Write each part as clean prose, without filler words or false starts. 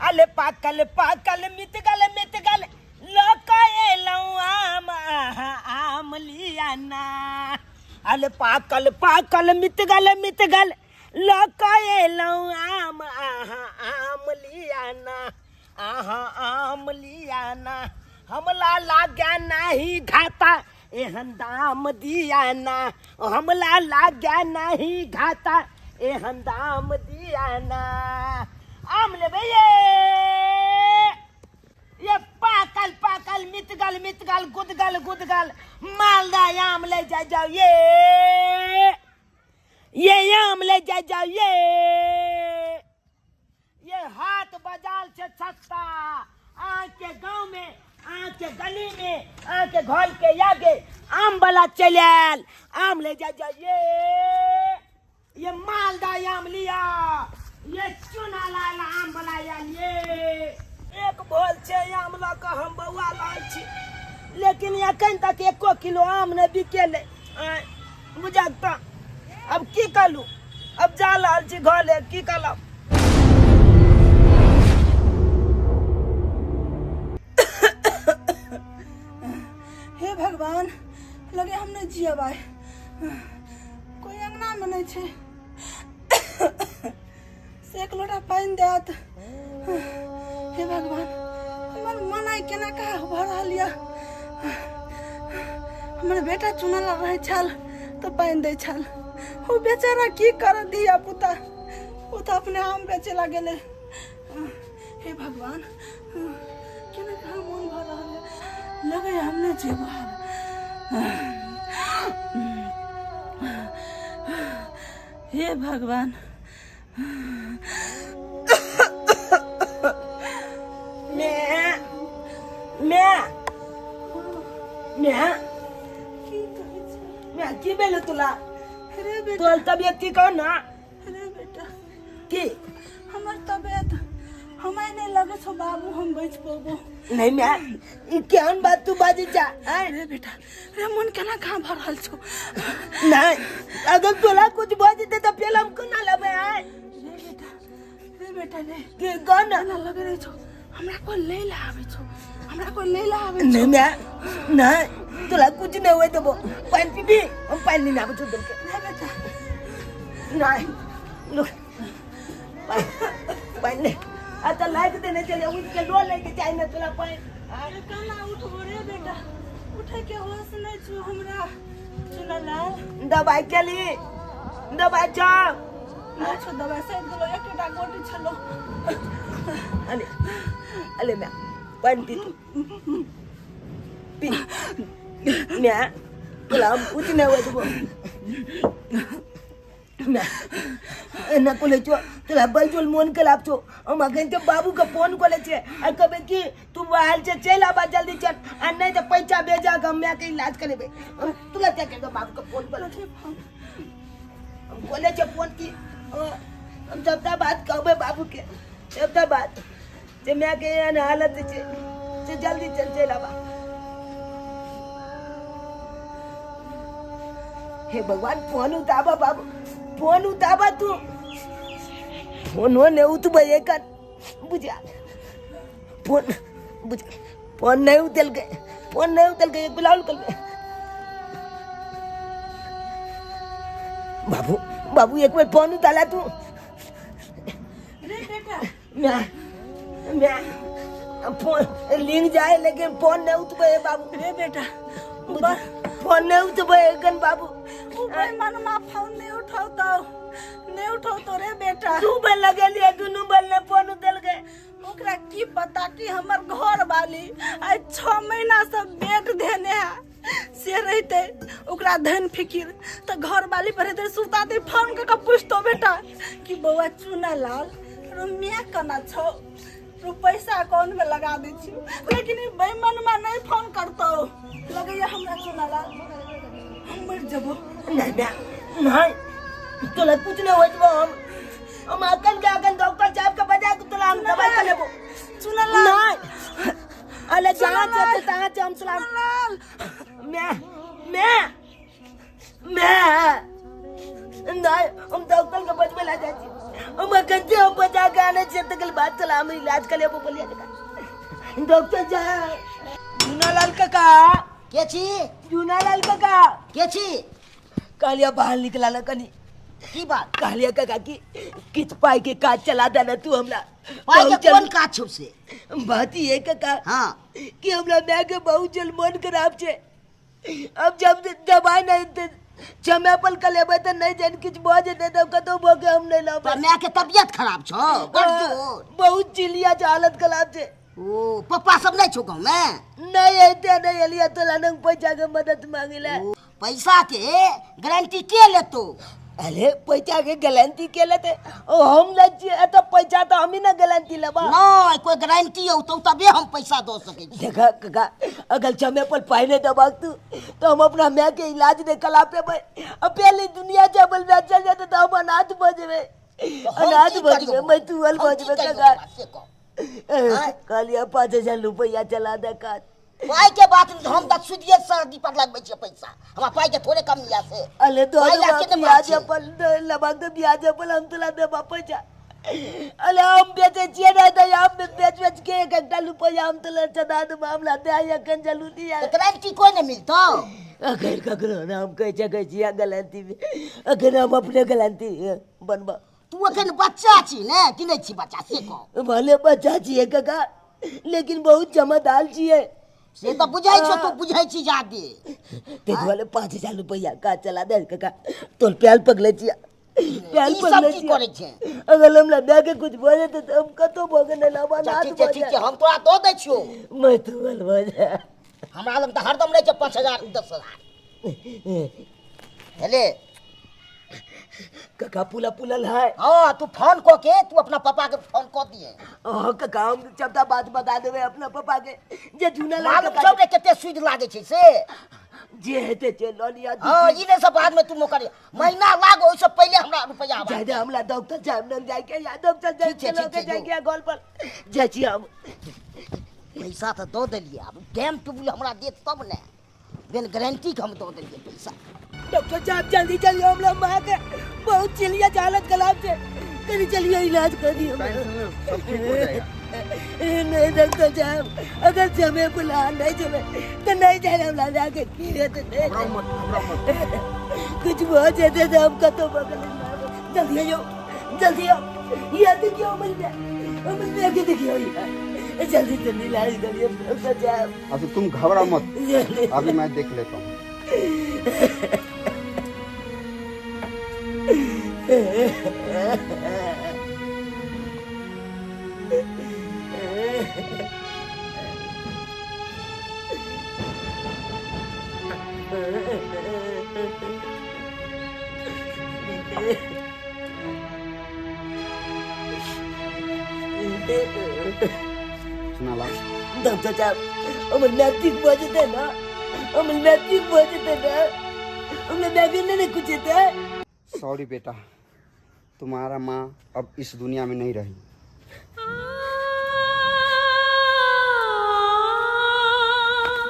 अले पाकल पाकल मितगल मितगल लऽ एलहुँ आम, आहा आम लिया ना। अले पाकल पाकल मितगल मितगल लऽ एलहुँ आम, आहा आम लिया ना, आहा आम लिया ना। हमला लाग्या नाही घाता एहन दाम दिया ना, हमला लाग्या नाही घाता एहन दाम दिया ना। आम लेबै ये, ये पाकल पाकल मितगल मितगल गुदगल गुदगल मालदा आम ले जा जाओ ये आम ले जा जाओ ये हाथ बाजार से सस्ता, आके गांव में आके गली में आके घर के आगे आम वाला चल आयल, आम ले जा जाओ ये मालदा आम लिया, ये चुना लाल आम वाला आयल। ये एक बोल छे आम लऽ कऽ हम बौआ लाल छी, लेकिन एखन तक एको किलो आम नहि बिकेलै। बुझक तऽ अब की कहलू, अब जा रहल छी घरे, की कहलहुँ। हे भगवान, लगे हम नहीं जियब आइ, कोई अंगना में नहीं छे से एक लोटा पानि देत। हे भगवान, हमर मन आइ केना कहा भऽ रहल यऽ। हमर बेटा चुनल रहै छल तऽ पानि दै छल, ओ बेचारा की करत धिया पुता, ओ तऽ अपने आम बेचे ला गेलै। हे भगवान, केना कहा मन भऽ रहल यऽ, लगैए हम नहि जेबो आब। हे भगवान। मैं मैं मैं की कहै छै मैं की भेल तोला? रे बेटा, तोहर तबियत ठीक हौ ना? रे बेटा, की हमर तबियत हमरा नहि लगै छौ बाबू हम बचि पेबो। नहीं मैं, ई केहन बात तू बाजै जा? रे बेटा, रे मन केना कहाँ भऽ रहल छौ? नहीं, अगर तोला कुछ भऽ जेतै तऽ फेर हम कोना लेबै? आय रे बेटा, रे बेटा, रे की कह ना? एना लगै रहै छौ हमरा कोई लै ला आबै छौ, हमरा कोई लै ला आबै नहीं मैं, नहीं तोला कुछ नहीं होय देबो। पानि पीबी? हम पानि नहीं आबै छौ देलके। रे बेटा, नहीं रुक, पानि ले। आ तऽ लाइक देने चले, उठ के लो लैके चाही ना तोला पानि। अरे केना उठबो रे बेटा, उठे के होश नहीं छौ हमरा। चुनलाल, दवाई केली? दवाई छौ? नहीं छौ दवाई, सैद गेलो, एकेटा गोटी छलो। अले अले मैं पानि पी, तू पी। मैं तोला हम कुछ नहीं होय देबो। मैं एना कोले छौ तोला बैजोल मोन के लाभ छौ। हम अखन के बाबू के फोन कोले छे आ कहबे कि तू आयल छे चलि आबा जल्दी चल, आ नहीं तऽ पैसा भेजा के हम माय के इलाज करेबे। हम तुरंत जाके बाबू के फोन कोले छे, हम कोले छे फोन की हम सबटा बात कहबे बाबू के, सबटा बात जे माय के एहन हालत छे से जल्दी चल चलि आबा। हे भगवान, फोन उताबा बाबू, फोन उताबा तू, फोन नहीं उतबे एकर बुझा, फोन बुझा, फोन नहीं उतल गए, फोन नहीं उतल गए, बुलाउल कर गए। बाबू बाबू एक बार फोन उताला तू। रे बेटा, मैं फोन लिंग जाए लेकिन फोन नहीं उतबे बाबू। रे बेटा, फोन नहीं उतबे एखन बाबू। उ बेईमानमा फोन नहीं उठौतौ, नहीं उठौतौ रे बेटा। दू बेर लगेलियै, दुनू बेर ने फोन उतल गए। ओकरा की पता कि हमर घर वाली आइ 6 महीना से बेड धेने है, से रहते ओकरा धन फिकिर तऽ घर वाली पर रहते सुता दे फोन कऽ के पूछतो बेटा कि बौआ चुना लाल रो मियाँ केना छौ, रो पैसा अकाउंट में लगा दै छियौ, लेकिन ई बेईमानमा नहीं फोन करतौ। लगैया हमरा चुना लाल हम मरि जेबो। नहीं मैं नहीं तोला कुछ नहीं होय जेबो। हम अखन के अखन डॉक्टर साहब के बजा के तोला हम दवाई कर लेबो। चुना लाल, नहीं अले जहाँ चलते तहाँ से हम तोला। लाल मैं मैं मैं नहीं हम डॉक्टर के बजबे ला जाइ छी। हम अखन जे हम बचा के आनै छियै तकर बाद चला हम इलाज कर लेबो बोलिया काका। डॉक्टर साहब, जूनालाल काका। के छी? जूनालाल काका। के छी? कहलिया बाहर निकला ना कनी। की बात? कहलिया काका की किछ पाई के काज चला देना तू हमरा। पाई के कोन काज छौ से? बात ई है काका, हाँ, कि हमरा माय के बहुत जल मन खराब छे। अब जब दवाई नहीं ते समय पर के लेबै त नहीं जान किछ भ जेतै तब कतौ भ के हम नहीं लाबै। पर माय के तबियत खराब छौ बड़ जोर? बहुत चिलिया छे, हालत खराब छे। ओ पप्पा सब नहीं छौ गाँव में? नहीं ऐते नहीं एलिया तोला नंग पैसा के मदद मांगिला। पैसा के गारंटी के लेतो? अरे पैसा के गारंटी के लेते? ओ हम ले छियै त पैसा त हम ही ना गारंटी लेबा। नहीं कोई गारंटी औतौ तबे हम पैसा दऽ सकै छी। देखा काका, अगर समय पर पाई नहीं दबाक तू तो हम अपना माय के इलाज नहीं करा पेबै। अब पहले दुनिया जबल में चल जाते तो हम अनाथ भ जेबै, अनाथ भ जेबै, मैं तू अल भ जेबै काका। कहलिया 5000 रुपया चला दे का। पाई के बात हम त सुदिए सर्दी पर लगबै छियै पैसा, हमरा पाई के थोड़े कमी या से। अरे दो ब्याज पर लबाक दे, ब्याज पर हम तोला देबा पैसा। अरे हम बेचै छियै नै त हम बेच बेच के एक एकटा रुपया हम तोला चदा देबा। हमरा दे अखन जरूरी है। गारंटी कोई नहीं मिलतो? अखन ककरो ना हम कहै सकै छियै गारंटी, अखन हम अपने गारंटी बनबा। तू अखन बच्चा छी ने कि नहीं छी बच्चा से कह? भले बच्चा छियै काका, लेकिन बहुत जमादार छियै। से तो बुझाई छौ, तू बुझाई छी जादे। ते दुआरे 5000 रुपया का चला दे काका, तोर प्याल पकड़ले छियै, प्याल पकड़ले की करै छै? अगर हमरा माय के कुछ भऽ जेतै त हम कतौ भऽ के नहि लाबा। ठीक छै ठीक छै, हम तोरा दऽ दै छियौ। मैं तू भऽ जा, हमरा लग त हरदम रहै छै 5000 10,000। हेले काका पुला पुलल है। हाँ तू फोन कऽ के तू अपना पापा के फोन कऽ दिए। हाँ काका हम सबटा बात बता देबै अपना पापा के जे जूना मालूम छौ रे कते सुद लागै छै से जे हेतै से लऽ लिअ। हाँ ई ने सब बाद में तू मोकर महीना लागो ओहि से पहिले हमरा रुपया आबा जाय दे। हमरा डॉक्टर साहब लग जाय के या डॉक्टर साहब के लऽ जाय के घर पर जाइ छी हम। पैसा तऽ दऽ देलियै, आब टाइम टेबुल हमरा देत तब ने, बिन गारंटी के हम दऽ देलियै पैसा। डॉक्टर साहब जल्दी चलियो, हमरा माँ के बहुत चिलिया हालत खराब छै, कनी चलियो इलाज कर दियो। सब ठीक हो जाएगा। नहीं डॉक्टर साहब, अगर समय बुला नहीं जमे तो नहीं जाए हमरा जाके की रे तो नहीं। घबराओ मत, घबराओ मत। कुछ हो जाते तो हम कतो बगल। जल्दी आओ जल्दी आओ, ये देखियो मिल गया, मिल गया के देखियो यार, जल्दी जल्दी इलाज करिए डॉक्टर साहब। अच्छा तुम घबराओ मत, अभी मैं देख लेता हूँ। डॉक्टर साहब हमर माय ठीक भऽ जेतै ना? हमर माय ठीक भऽ जेतै ना? हमरा माय के नहीं कुछ हेतै? सॉरी बेटा, तुम्हारा माँ अब इस दुनिया में नहीं रही।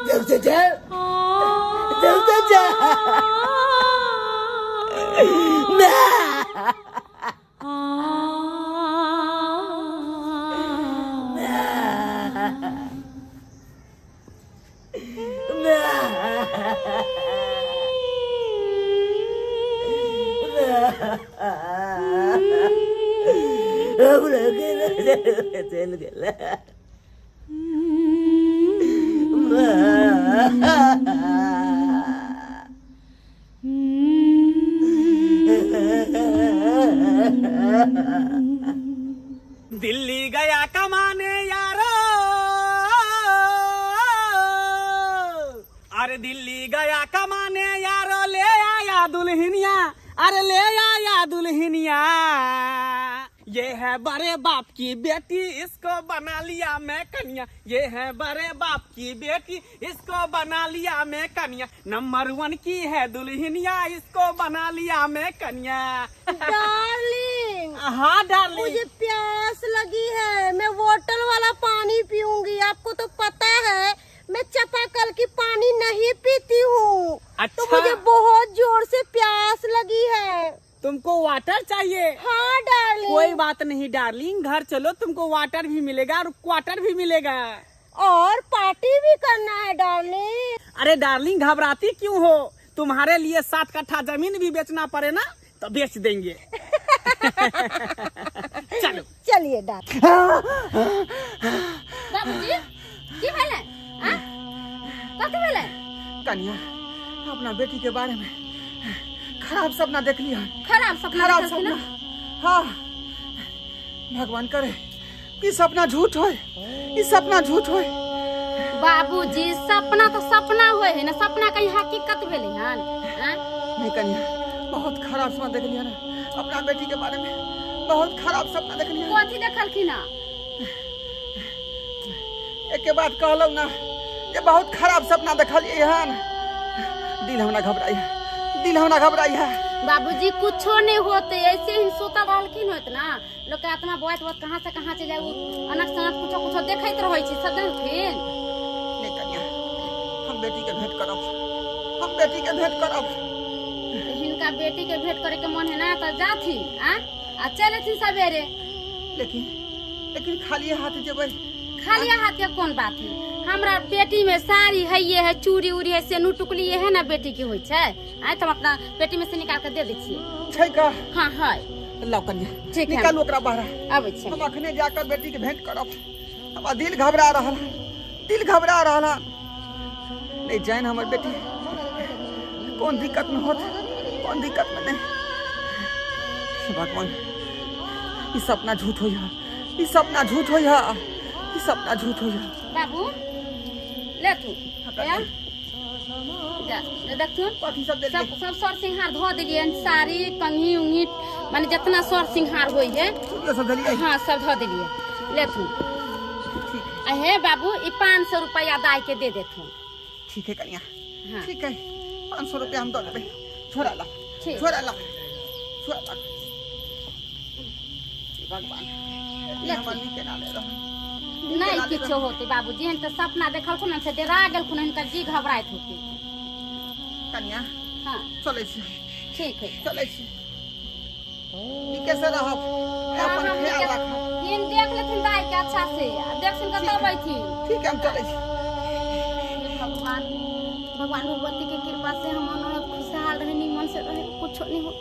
डॉक्टर साहब, डॉक्टर साहब, ना। चल गेल। दिल्ली गया कमाने यारो, अरे दिल्ली गया कमाने यारो, ले आया दुल्हनिया, अरे ले आया दुल्हनिया। ये है बड़े बाप की बेटी, इसको बना लिया मैं कन्या। ये है बड़े बाप की बेटी, इसको बना लिया मैं कन्या। नंबर 1 की है दुल्हनिया, इसको बना लिया मैं कन्या। डार्लिंग। हाँ डार्लिंग, मुझे प्यास लगी है, मैं बोतल वाला पानी पीऊंगी। आपको तो पता है मैं चापाकल की पानी नहीं पीती हूँ। अच्छा। तो मुझे बहुत जोर से प्यास लगी है। तुमको वाटर चाहिए? हाँ डार्लिंग। कोई नहीं डार्लिंग, घर चलो, तुमको वाटर भी मिलेगा और क्वार्टर भी मिलेगा और पार्टी भी करना है डार्लिंग। अरे डार्लिंग घबराती क्यों हो, तुम्हारे लिए 7 कट्ठा जमीन भी बेचना पड़े ना तो बेच देंगे। चलो चलिए डार्लिंग। बाबूजी की भेलै? आ कथि भेलै? कन्या अपना बेटी के बारे में खराब सपना देख लिया। खराब सपना? खराब सपना। हाँ भगवान करे कि सपना झूठ होए, ई सपना झूठ होए। बाबूजी सपना तो सपना होए है ना, सपना कहीं हकीकत भेलै हन? नहीं कन्या बहुत खराब सपना देख लिया ना अपना बेटी के बारे में, बहुत खराब सपना देख लिया। कथी देखलखिन? एक के बाद कहलौ ना जे बहुत खराब सपना देखलिए हन, दिल हमरा घबराई है, दिल हमरा घबराई है। बाबूजी कुछो नहीं होते, ऐसे ही सोता रहलखिन होत ना, लोग के आत्मा बहुत बहुत कहाँ से कहाँ चल जाए, अनक सनक कुछो कुछो देखैत रहै छै सब जानथिन। नहीं कन्या हम बेटी के भेंट करब, हम बेटी के भेंट करब। हिनका बेटी के भेंट करे के मन है ना तो जाथिन आ चलथिन सवेरे। लेकिन लेकिन खाली हाथ जेबै। खाली हाथ के कौन बात है, हमरा पेटी में साड़ी है, ये है चूड़ी उड़ी है, सेनू टुकली है ना बेटी के होय छै, आइ त हम अपना पेटी में से निकाल के दे दै छियै। छै का? हां है। लाओ कन्या ठीक है निकालू ओकरा बाहर। आबै छै। हम अखने जाकर बेटी के भेंट करब। हमरा दिल घबरा रहल, दिल घबरा रहल। नहीं जान हमर बेटी कौन दिक्कत में होत कौन दिक्कत में नहीं। भगवान ई सपना झूठ होय, ई सपना झूठ होय, ई सपना झूठ होय। बाबू ले तू जा देखथुन कथी सब देलियै? सब सर सिंहार धो देलियै, साड़ी कंघी उंघी माने जितना सर सिंहार होय है सब देलियै। हां सब धो देलियै, ले तू। ठीक है हे बाबू, ई 500 रुपया दाय के दे देथुन। ठीक है कन्या। हां ठीक है 500 रुपया हम दऽ देबै। छोड़ा ला छोड़ा ला छोड़ा ला। भगवान हमर नीक ना ले रह। नहीं किछो होते बाबूजी, हम तो सपना देखलखुन से डरा गेलखुन, हिनकर जी घबराइत होते। कन्या हां चलै छी। ठीक है चलै छी, नीके से रहब, अपन ख्याल राखब। हिन देख लेथिन दाई के अच्छा से, आ देख सुन के तब अइथिन। ठीक है हम चलै छी। भगवान भगवान भगवती के कृपा से हम ननद खुशहाल रहे, निमन से रहे, कुछो नहीं हो।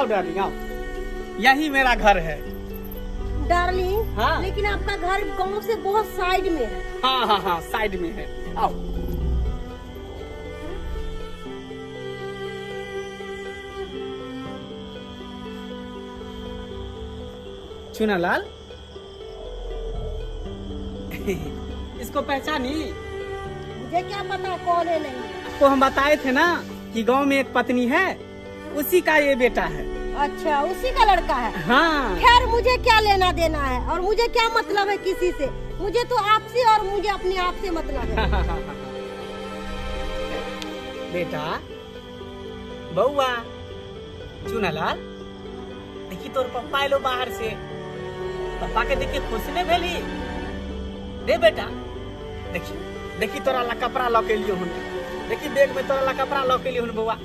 डार्लिंग आओ, यही मेरा घर है डार्लिंग। हाँ? लेकिन आपका घर गांव से बहुत साइड में है। हाँ हाँ हाँ साइड में है, आओ। चुनालाल इसको पहचानी? मुझे क्या पता कौन है। नहीं तो हम बताए थे ना कि गांव में एक पत्नी है, उसी का ये बेटा है। अच्छा उसी का लड़का है। हाँ। खैर मुझे क्या लेना देना है और मुझे क्या मतलब है किसी से, मुझे तो आपसे और मुझे अपने आप से मतलब है। बेटा बउआ चुनालाल देखी तोर पप्पा एलो बाहर से, पप्पा के देखी खुश नहीं भेली रे बेटा। देखी देखी तोरा ला कपड़ा लऽ के लियो हुन, देखी बैग में तोरा ला कपड़ा लऽ के लियो हुन बउआ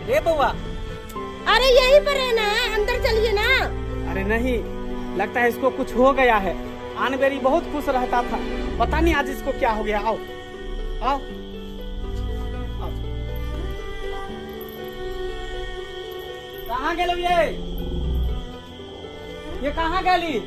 रे बउआ। अरे यहीं पर है ना, अंदर चलिए ना। अरे नहीं, लगता है इसको कुछ हो गया है। आनबेरी बहुत खुश रहता था, पता नहीं आज इसको क्या हो गया। आओ आओ, आओ। कहाँ गेलो ये कहाँ गेली?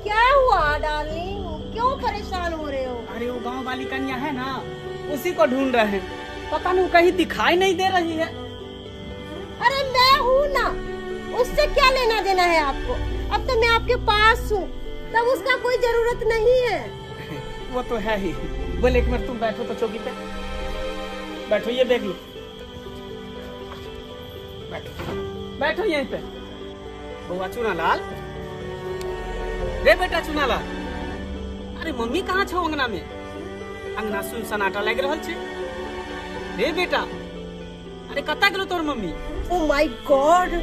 क्या हुआ डार्लिंग, क्यों परेशान हो रहे हो? अरे वो गांव वाली कन्या है ना, उसी को ढूंढ रहे हैं। पता नहीं कहीं दिखाई नहीं दे रही है। अरे मैं हूँ ना, उससे क्या लेना देना है आपको? अब तो मैं आपके पास हूँ, तब उसका कोई जरूरत नहीं है। वो तो है ही। बोले एक मिनट तुम बैठो तो चौकी पे बैठो, ये देख लो, बैठो बैठो यहीं पे। बउआ चुनालाल, रे बेटा चुनालाल, अरे मम्मी कहाँ छो अंगना में? अंगना सुन सनाटा लग रहल छे। रे बेटा, अरे कता गेलो तोर मम्मी? ओ my God,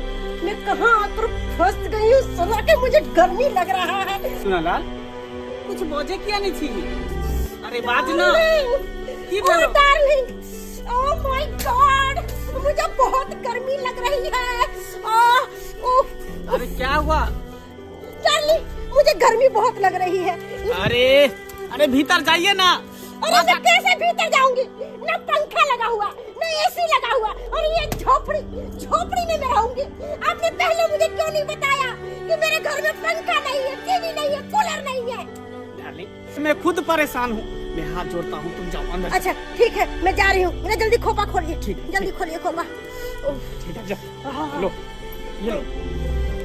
मैं कहाँ आकर फंस गई हूँ, सुना के मुझे गर्मी लग रहा है। चुनालाल कुछ बोझे किया नहीं छी? अरे बाज ना, की बोलो? डार्लिंग, ओ my God, मुझे बहुत गर्मी लग रही है। अरे क्या हुआ? डार्लिंग मुझे गर्मी बहुत लग रही है। अरे अरे भीतर जाइए ना। अरे मैं कैसे भीतर जाऊंगी? ना पंखा लगा हुआ, ना एसी लगा हुआ, और ये झोपड़ी झोपड़ी में मैं रहूंगी। आपने पहले मुझे क्यों नहीं बताया कि मेरे घर में पंखा नहीं है, टीवी नहीं है, कूलर नहीं है? डार्लिंग मैं खुद परेशान हूँ, मैं हाथ जोड़ता हूँ, तुम जाओ अंदर। अच्छा ठीक है, मैं जा रही हूँ, मेरा जल्दी खोपा खोलिए। ठीक, जल्दी खोलिए खोपा। ठीक है जाओ, लो ये लो,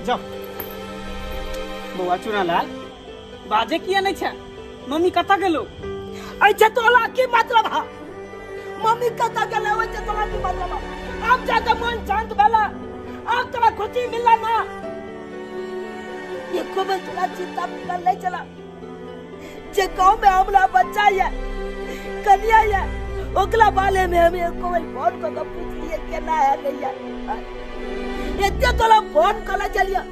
जाओ। बउआ चुनालाल बाजे किया नहीं छे? मम्मी कता गेलो? अच्छा तोला की मतलब है मम्मी कता गेलो? अच्छा तोला की मतलब है? आप जाके मन शांत भेला, आप तोला खुशी मिलला ना, एको बेर तोला चिंता फिकर नहीं चला। जे गाँव में हमरा बच्चा है, कन्या है, ओकरा बारे में हम एको बेर फोन कर के पूछ लिए केना है नहीं है। एते तोला फोन कला चलिया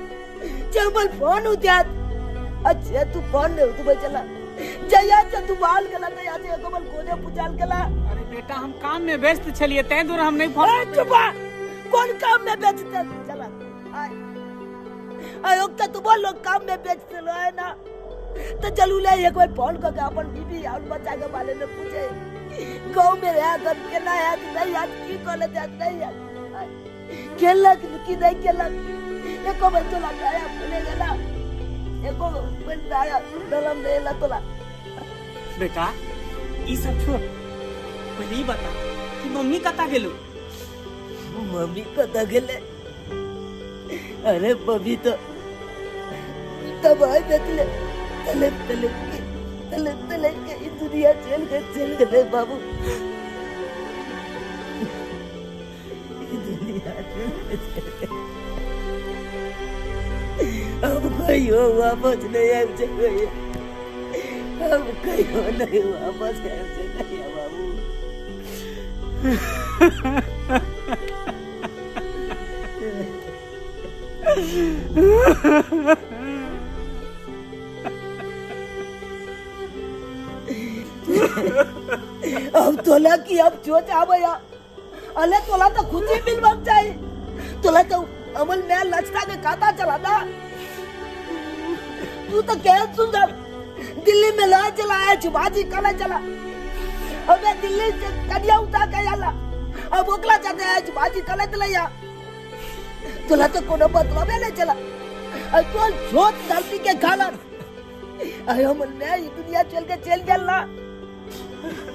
जे हमर फोन उठात, अच्छा तू फोन नहीं उठबै चला, जया से तू बाल गला तया से एको बेर कोने पुछाल गला। अरे बेटा हम काम में व्यस्त छलिए तै दूर हम नहीं फोन। चुप, कौन काम में व्यस्त चला? आय आय ओकता तू बोल लोग काम में व्यस्त है ना, तो चलू ले एक बार फोन करके अपन बीबी और बच्चा के बारे में पूछे, गाँव में रहा कर केना है नहीं है, की कॉलेज है नहीं है, खेलक की नहीं खेलक, एको बेर तोला आया बोले गेला, एको बेर आया दलम देला तोला। बेटा ई सब छोड़, पहले ई बता कि मम्मी कता गेलो? मम्मी कता गेले? अरे मम्मी तो तब आए देखले तले तले के तले तले के ई दुनिया चल गए, चल गए बाबू, ई दुनिया चल गए। अब कोई हो वापस नहीं आए सके, अब कोई हो नहीं वापस आए सके बाबू। अब तोला की अब चोट आवे, अले तोला तो खुशी मिलवाक चाहिए, तोला तो अमल में लचका के खाता चला ना, तू तो कह सुंदर दिल्ली में ला चला छुबाजी कला चला, अबे दिल्ली से कन्या उठा के आला, अब ओकला जाते है छुबाजी कला चला या, तोला तो कोनो मतलब नहीं चला, अब तो छोट धरती के खाला, अरे अमल में ये दुनिया चल के चल गया ना,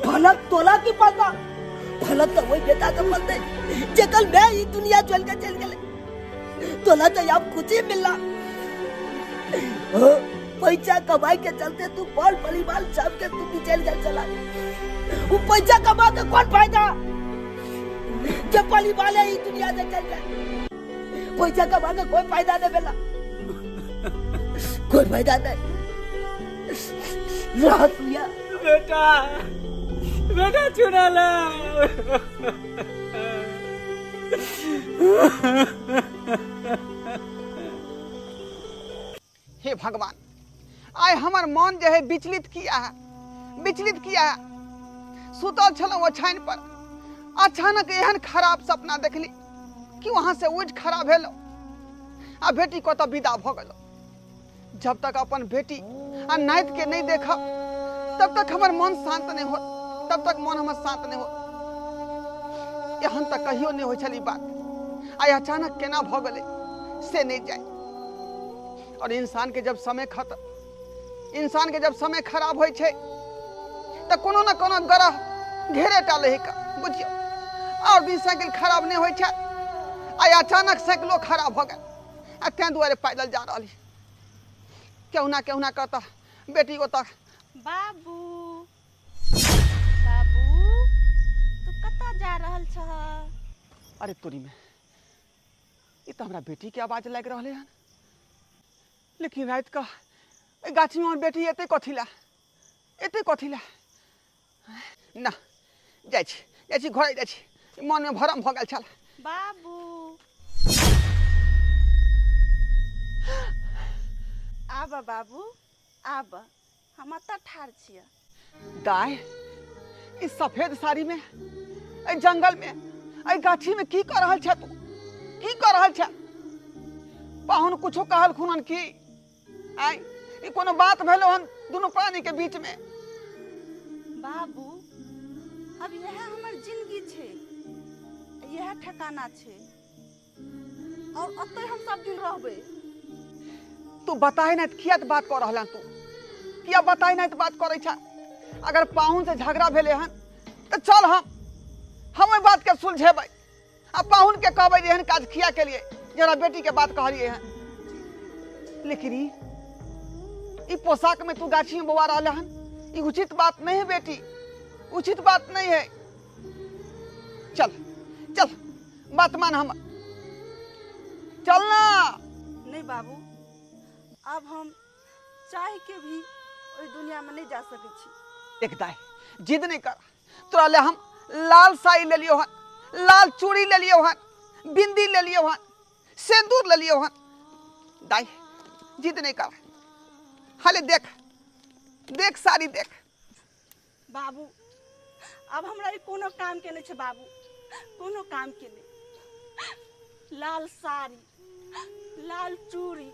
फलक तोला की पता, फलक तो वही बेटा के पता जेकल मैं ये दुनिया चल के चल गए, तोला तो अब खुशी मिलला, पैसा कमाई के चलते तू बाल परिवार सब के तू भी चल गए चला, वो पैसा कमा के कौन फायदा जब परिवार है ये दुनिया से चल गए, पैसा कमा के कोई फायदा नहीं मिला, कोई फायदा नहीं। रात हुआ बेटा, बेटा चुनालाल। हे भगवान, आइ हमर मन जे है विचलित किया है, विचलित किया है। सुतल छलहुँ ओछाइन पर, अचानक एहन खराब सपना देखली कि वहाँ से उठि खड़ा भेलहुँ आ बेटी कतऽ विदा भऽ गेलहुँ। जब तक अपन बेटी आ नाति के नहीं देखब तब तक हमर मन शांत नहीं हो, तब तक मन हमर शांत नहीं हो। एहन तक कहियो नहीं होइ छल ई बात, आइ अचानक केना भऽ गेलै से नहीं जाए। और इंसान के जब समय खत्म, इंसान के जब समय खराब होइ छै तऽ कोनो न कोनो ग्रह घेरे टा लै का, बुझियौ। और दिन साइकिल खराब नहीं होइ छै, आइ अचानक साइकिलो खराब हो गेल आ तें दुआरे पैदल जा रहल। केहुना केहुना कहता बेटी ओतऽ। बाबू बाबू तू कतऽ जा रहल छह? अरे तोरी में ई तऽ हमरा बेटी के आवाज लागि रहलै हन, लेकिन राति कऽ एहि गाछी में हमर बेटी एतै कथी लए, एतै कथी लए? ना जाइ छी, जाइ छी घरे जाइ छी, मन में भरम भऽ गेल छल। बाबू आब, बाबू आब, हम एतऽ ठाढ़ छियै। दाय इस सफेद साड़ी में एहि जंगल में एहि गाछी में की कऽ रहल छै तू? की कऽ रहल छै? पाहुन कुछो कहलखुन हन की? आइ ई कोनो बात भेलो हन दुनू प्राणी के बीच में? बाबू अब यह हमर जिंदगी छै, यह ठिकाना छै और ओतै हम सब दिन रहबै। तू बताए नहीं किया बात कर रहल हन तू? किया बताए नहीं बात करै छ? अगर पाहुन से झगड़ा भेले हन तो चल हम ओहि बात के सुलझेबै आ पाहुन के कहबै जे एहन काज किया के लिए जरा बेटी के बात कहलिए हन। लेकिन ई पोशाक में तू गाछी में बौआ रहल हन, ई उचित बात नहीं है बेटी, उचित बात नहीं है। चल चल बात मान हम, चल ना। नहीं बाबू अब हम चाह के भी ओहि दुनिया में नहीं जा सकै छी। देख दाई जिद नहीं कर, तोरा ले हम लाल साड़ी ले लियो हन, लाल चूड़ी ले लियो हन, बिंदी ले लियो हन, सिंदूर ले लियो हन। दाई जिद नहीं कर, हाले देख देख साड़ी देख। बाबू अब हमरा ई कोनो काम के नहीं छै बाबू, कोनो काम के नहीं। लाल साड़ी, लाल चूड़ी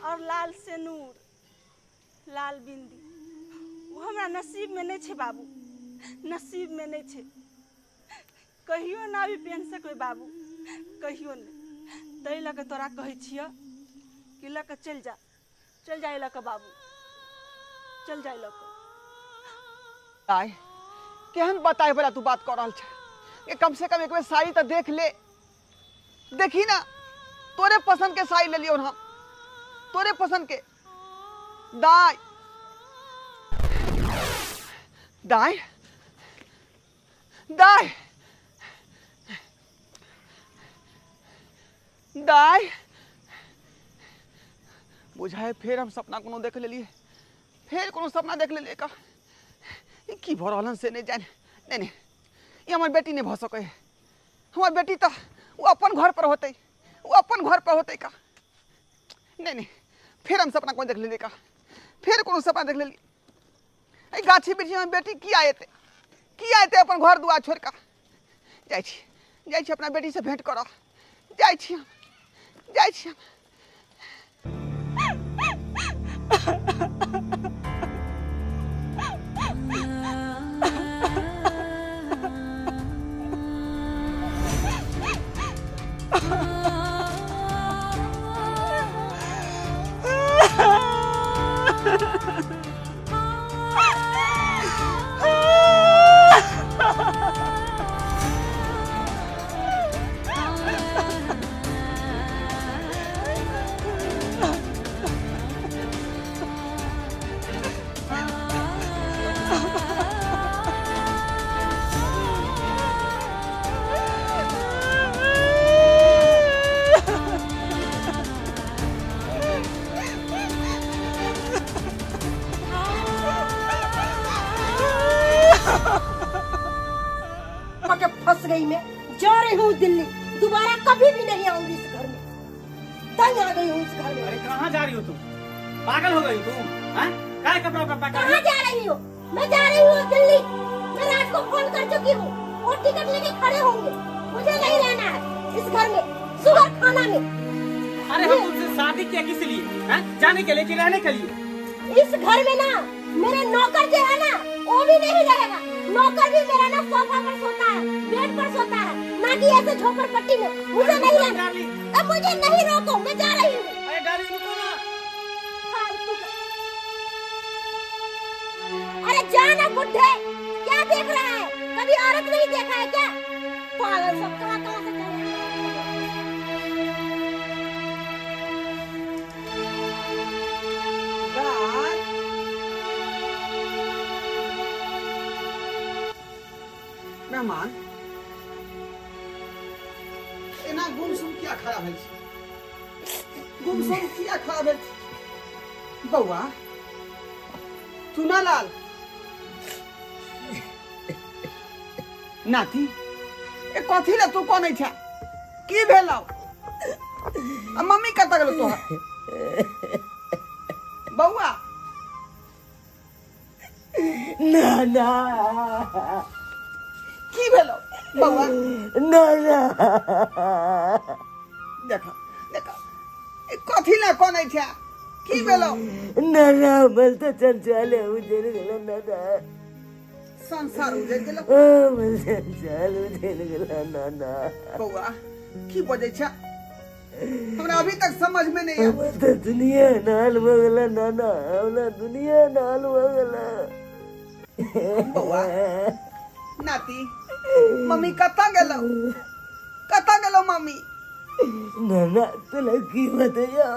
और लाल सिंदूर, लाल बिंदी वो हमरा नसीब में नहीं छै बाबू, नसीब में नहीं छै। कहियो ना भी पहन सकबै बाबू, कहियो नहीं। तै लऽ कऽ तोरा कहै छियऽ कि लऽ कऽ चलि जा, चलि जा लऽ कऽ बाबू, चलि जा लऽ कऽ। दाई केहन बताए वाला तू बात कऽ रहल छ? कम से कम एक बेर साड़ी तऽ देख ले। देखी ना तोरे पसंद के साड़ी ले लियो हम, तोरे पसंद के। दाई दाई दाई दाई बुझाए फेर हम सपना कोनो देख लेलिए, फेर कोनो सपना देख लेलिए का ई की भऽ रहल हन से नहीं जाने। नहीं नहीं ई हमर बेटी नहीं भऽ सकै है। हमर बेटी तऽ ओ अपन घर पर होतै, ओ अपन घर पर होतै का। नहीं नहीं फेर हम सपना कोनो देख लेलिए का, फेर कोनो सपना देख लेलिए। एहि गाछी वृक्षी में बेटी किया एतै, किया एतै अपन घर दुआर छोड़ि कऽ? जाइ छी, जाइ छी अपना बेटी से भेंट करऽ, जाइ छी हम, जाइ छी हम। फंस गई मैं, जा रही हूँ दिल्ली, दोबारा कभी भी नहीं आऊंगी इस घर में। तंग आ गई हूँ इस घर में। अरे कहाँ जा रही हो तुम? पागल हो गई तुम? हाँ? काय कपड़ा कपड़ा कहाँ जा रही हो? मैं जा रही हूँ दिल्ली। मैं रात को फोन कर चुकी हूँ, वो टिकट लेके खड़े होंगे। मुझे नहीं रहना है इस घर में, सुगर खाना में। अरे हम तुमसे शादी किया किस लिए? जाने के लिए कि रहने के लिए? इस घर में ना मेरे नौकर जो है ना वो भी नहीं रहेगा। नौकर भी मेरा ना सोफा पर सोता है, बेड पर सोता है, ना कि ऐसे झोपड़पट्टी में। मुझे नहीं रहना। अब मुझे नहीं रोको, मैं जा रही हूँ। अरे डार्लिंग रुको ना। अरे जा ना बुढ़े, क्या देख रहा है? कभी औरत नहीं देखा है क्या? पागल सब कहाँ कहाँ से चले। मेहमान एना गुमसुम किया खड़ा भेल छी? गुमसुम किया खड़ा भेल छी? बौआ चुनालाल नाती ए कथी ले तू कोनै छा? की भेलौ? आ मम्मी कतऽ गेलौ तोहर? बौआ ना ना की भेलौ बौआ? ना ना देखा देखा ए कथी ले कोनै छा? की भेलौ? ना ना हमर तऽ चंचल उजड़ गेल ना ना। संसार उजड़ गेल? हमर संसार उजड़ गेल ना ना। बौआ की बजै छा? हमरा अभी तक समझ में नहीं आया। हमर तऽ दुनिया नाल भऽ गेल ना ना, हमरा दुनिया नाल भऽ गेल। बौआ नाती मम्मी कतऽ गेलौ? कतऽ गेलौ मम्मी? ना ना तोला की बतैयौ,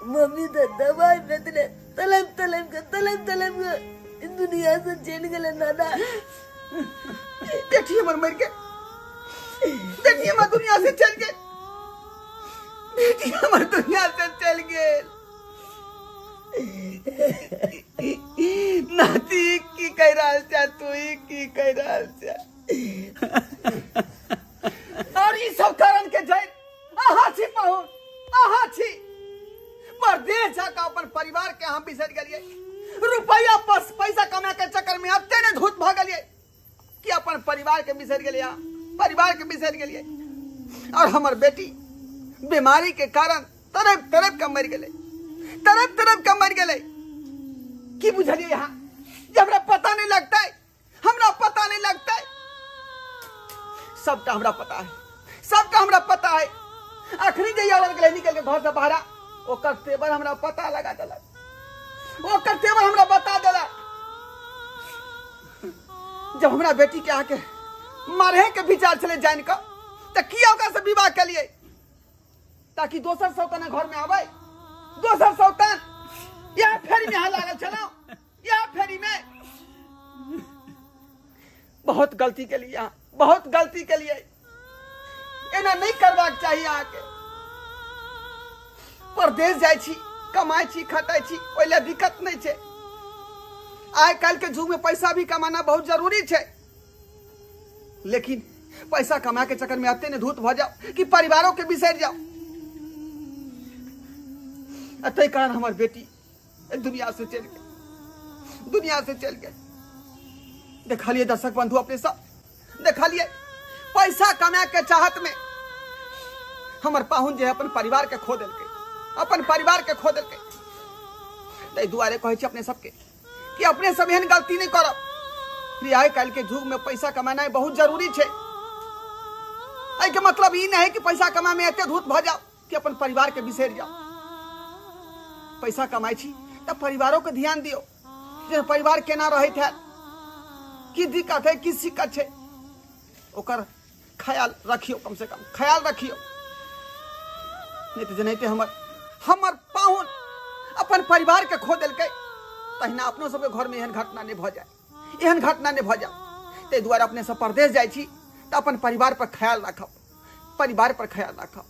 मम्मी तो दवाई बदले तलम तलम के तलम तलम के दुनिया से चल गेले नाना। बेटी हमर मर गेल, बेटी हमर दुनिया से चल गेल, बेटी हमर दुनिया से चल गेल। नाती की कह रहल छा तू? की कह रहल छा? और ई सब कारण के जय अहाँ छी पाहुन, अहाँ छी परदेश जाके अपन परिवार के हम बिसरि गेलियै। रुपया पैसा कमा के चक्कर में एते ने धूत भऽ गेलियै कि अपन परिवार के बिसरि गेलियै, परिवार के बिसरि गेलियै। और हमर बेटी बीमारी के कारण तड़प तड़प के मरि गेलै, तड़प तड़प के मरि गेलै। की बुझलियै यहाँ जे हमरा पता नहीं लगतै? हमरा पता नहीं लगतै? सबटा हमरा पता है, सबटा हमरा पता है। अखनी जे औरत गेलै निकल के घर से बाहर, ओकर तेवर हमरा पता लगा देलक, ओकर तेवर हमरा बता देलक। जब हमरा बेटी के आके मारे के विचार छलै जान कऽ, तऽ किया ओकरा से विवाह केलियै? ताकि दोसर सौतन घर में आबै, दोसर सौतन। यह फेरी में अहाँ लागल छलहुँ, यह फेरी में। बहुत गलती केलियै अहाँ, बहुत गलती केलियै। एना नहीं करबाक चाही अहाँके। परदेश जाइ छी, कमाइ छी, खटाइ छी, ओहि लए दिक्कत नहीं छै। आइ काल्हि के युग में पैसा भी कमाना बहुत जरूरी छै, लेकिन पैसा कमा के चक्कर में एते ने धूत भऽ जाओ कि परिवारों के बिसरि जाओ। ताहि कारण हमर बेटी दुनिया से चलि गेल, दुनिया से चलि गेल। देखलियै दर्शक बंधु अपने सब, देखलियै पैसा कमा के चाहत में हमर पाहुन जे अपन परिवार के खो देलकै, अपन परिवार के खो देलकै। ताहि दुआरे कहै छी अपने सबके कि अपने सब एहन गलती नहीं करब। आइ काल्हि के युग में पैसा कमाना बहुत जरूरी छै। एहिके मतलब ई नहीं है कि पैसा कमा में एते धूत भऽ जाओ कि अपन परिवार के बिसरि जाओ। पैसा कमाइ छी तऽ परिवारों के ध्यान दियौ जे परिवार केना रहैत है, की दिक्कत है, की शिक्कत छै, ओकर ख्याल रखियौ, कम से कम ख्याल रखियौ। नहीं तऽ जेनाहिते हमर हमर पाहुन अपन परिवार के खो देलकै, तहिना अपनो सबके घर में एहन घटना नहीं भऽ जाए, एहन घटना नहीं भऽ जाए। ताहि दुआरे अपने सब परदेश जाइ छी तऽ अपन परिवार पर ख्याल राखब, परिवार पर ख्याल राखब।